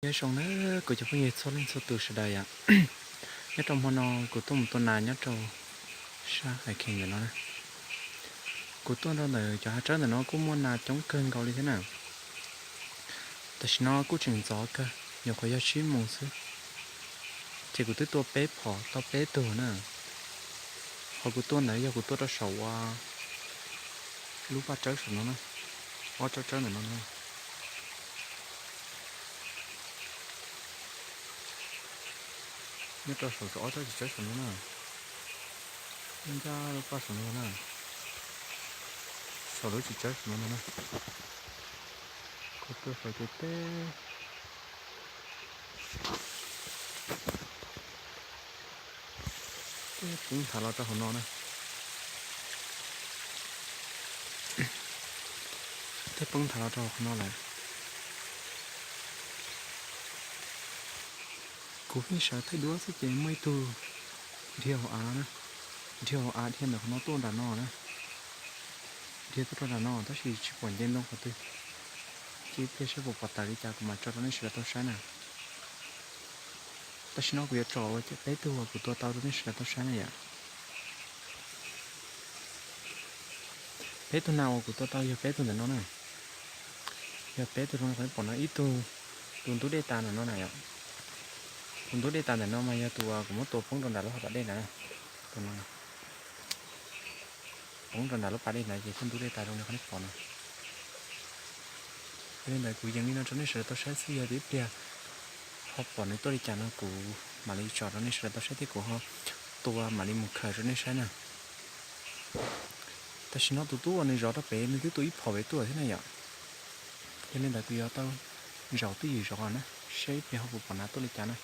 Nyob zoo na kuv cov phooj ywg txhua leej txhua tus sawv daws yom. Nyob rau hmo no kuv tuaj mus tua nas nyob rau sab Hais Khees ntawm no na. Kuv tuaj rau ntawm cov hav tsawb ntawm no kuj muaj nas coob kawg nkaus li thiab na. Tam sim no kuj tseem ntxov kawg, nyuam qhuav yog tsib moos xwb, ces kuv twb tua peb phom tau peb tug na. Qhov kuv tua ntawd yog kuv tua rau saum lub paj tsawb saum no na, ob tsawb tsawb ntawm no na. Nyob rau saum ob tsawb tsis tsawb saum no na, nyob ncaj lub paj saum no na, saum lub tsis tsawb saum no na. Kuv tua saum ces teb, teb poob nthav los rau hauv no na. Teb poob nthav los rau hauv qhov no lawm. Kuv pheej sawv thaij duab xwb ces muaj ib tug dhia hauv av na, dhia hauv av dhia ntawm qhov no tuaj nram no na. Dhia tuaj rau nram no tab sis tsis pom nce ntoo qhov twg. Cia ib pliag saib puas pom tawm li cas kuv mam tso rau nej sawv daws tau saib na. Tam sim no kuv yuav tso ua peb tug uas kuv tua tau rau nej sawv daws tau saib na yom. Peb tug nas uas kuv tua tau yog peb tug ntawm no na. Yog peb tug zoo li qhov nej pom no, ib tug tus ntub dej tas ntawm no na yom. Tus ntub dej tas ntawm no mas yog tus uas kuv muab tua poob rau nram lub hav pas dej ntawd na. Tus no poob rau nram lub pas dej ntawd ces thiaj ntub dej tas zoo li qhov nej pom no. Yog li ntawd kuv yees li no rau nej sawv daws tau saib xwb, yog tias ib pliag ho pom nws tuaj li cas no kuv mam li tso rau nej sawv daws tau saib thiab kuv ho tua mam li mus khaws rau nej saib na. Tam sim no tus tub uas nws zov rau pem nws twb tua ib phom pem tuaj thiab na yom. Yog li ntawd kuv yuav tau zaum twj ywm zov na, saib ib pliag ho puas pom nas tuaj li cas na.